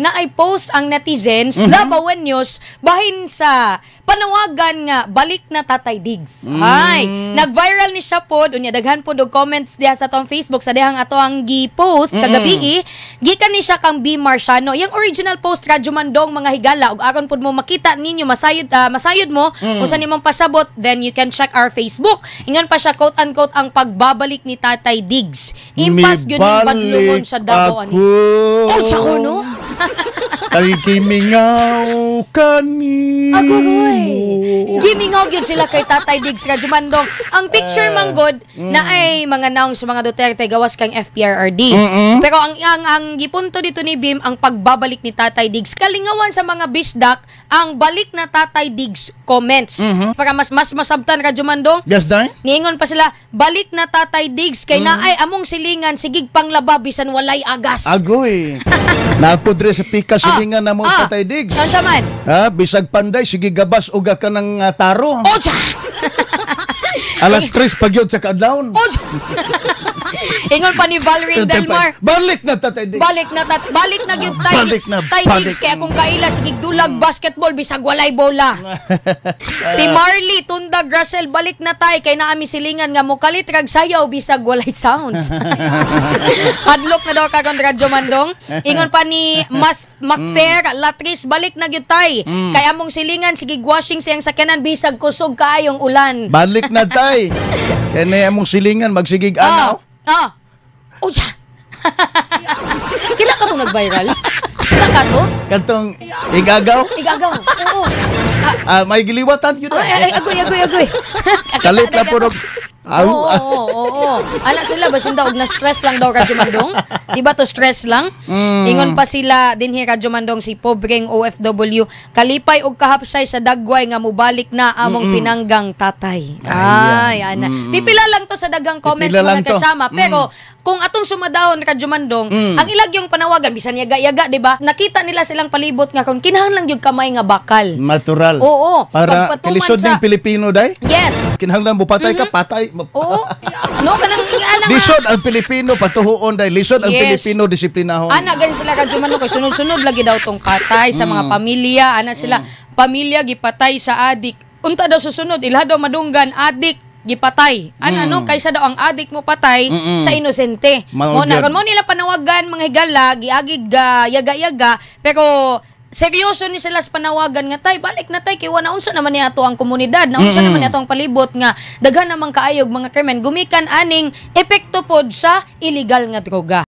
Naay post ang netizens, Labawen News, bahin sa panawagan nga balik na Tatay Diggs. Ay, nag-viral ni siya pod, unya daghan pod og comments diha sa atong Facebook sa dihang ato ang gi-post kagabi. Gikan ni siya kang B Marciano. Yang original post, Radyo Mandong, mga higala, ug aron pod mo makita ninyo, masayod masayod mo kung sa nimong pasabot, then you can check our Facebook. Ingon pa siya, quote unquote, "Ang pagbabalik ni Tatay Diggs. Impas gyud ning badlungon sa Davao ani." Oh, siya ko no. Kay gimingaw kanimo. Agoy. Gimingaw gyud sila kay Tatay Diggs, Radyo Mandong. Ang picture man gud na ay mga naong sa mga Duterte gawas kang FPRRD. Pero ang gipunto dito ni Bim, ang pagbabalik ni Tatay Diggs. Kalingawan sa mga bisdak ang "Balik na Tatay Diggs" comments. Para mas masabtan, Radyo Mandong. Yes, day? Niingon pa sila, "Balik na Tatay Diggs kay naay among silingan sigig panglaba bisan walay agas." Agoy. Napudre sa pika silingan na mo Tatay Diggs. Unsa man? Ha, bisag panday sige gabas uga ka ng taro. Oh, siya! Alas 3 pag yun sa kaadlawon. Oh, siya! Ingon pa ni Valerie Delmar, Balik na Tatay Diggs. Balik na gyud tay. Balik na, Tay balik. Diggs kay akong kaila sige dulag basketball bisag walay bola. Si Marley Tundag Russell, "Balik na tay kay naami silingan nga mokalit rag sayaw bisag walay sounds." Hadlok na daw kagon, Radyo Mandong. Ingon pa ni Mas Macfair Latris, "Balik na gyud tay. Kay among silingan sige washing siyang sakyanan bisag kusog kaayong ulan." Balik na tay. Kaya na among silingan magsigig anaw. Ah. Oh, siya. Kita ka tong nag-viral? Kita ka to? Katong igagaw. Igagaw. Oo. Ah, may giliwatan yun. Ay, ay, agoy, agoy, agoy. Kalit na po. Aw, Oo. Ala sila, basin daw, og na-stress lang daw, Radyo Mandong. Di ba to stress lang? Ingon pa sila dinhi, Radyo Mandong, si pobreng OFW, "Kalipay og kahapsay sa dagway nga mubalik na among pinanggang tatay." Ay, ana. Pipila lang to sa daghang comments, Pipila lang mga to. Kasama. Pero kung atong sumadahon, Radyo Mandong, ang ilag yung panawagan, bisan yaga-yaga, di ba? Nakita nila silang palibot nga kung kinahanglan gyud kamay nga bakal. Natural. Oo. Para Pagpatuman kalisod ng Pilipino day. Kinahanglan mo patay ka, patay. Oo. No, kanang ana nga. Lisod ang Pilipino patuhuon day. Lisod ang Pilipino disiplinahon. Ana ganyan sila, Radyo Mandong, kay sunod-sunod lagi daw tong patay sa mga pamilya. Ana sila, pamilya gipatay sa adik. Unta daw susunod ilha daw madunggan adik gipatay. Ana no, kaysa daw ang adik mo patay sa inosente. Mao Mo na gyud. Kon mo nila panawagan, mga higala, giagig yaga-yaga, pero seryoso ni sila sa panawagan nga "Tay, balik na tay," kay wala unsa naman ni ato ang komunidad, naunsa naman ni ato ang palibot nga daghan namang kaayog mga krimen gumikan aning epekto pod sa illegal nga droga.